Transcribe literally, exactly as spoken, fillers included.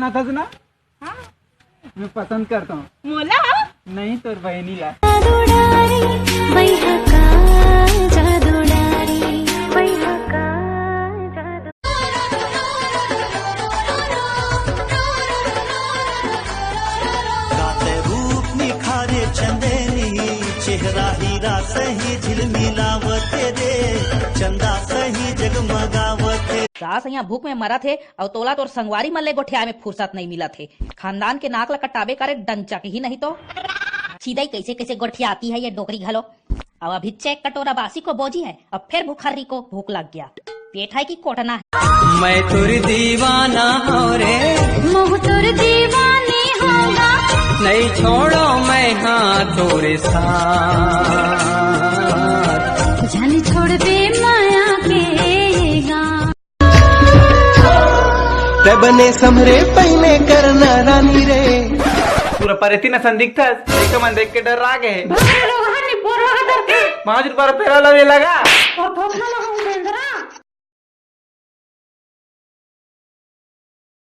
हाँ, था सुना? हाँ। मैं पसंद करता हूँ। मोला? नहीं, तोर बहनी ला। सास यहाँ भूख में मरत हे, अउ तोला तोर संगवारी मन ले गोठियाए में फुरसत नइ मिलत हे। खानदान के नाक ल कटाबे करे, डंचक ही नहीं तो। चिदई, कैसे कैसे गोठियाती है ये डोकरी घलो। अब अभी चेक कटोरा बासी को बोजी है, अब फिर भुखर्री को भूख लग गया। पेट है कि कोटना है। पूरा परेती न संदिग्ध था, एक मन देख के डर आ गए। पाँच रुपया फेरा लवे लगा।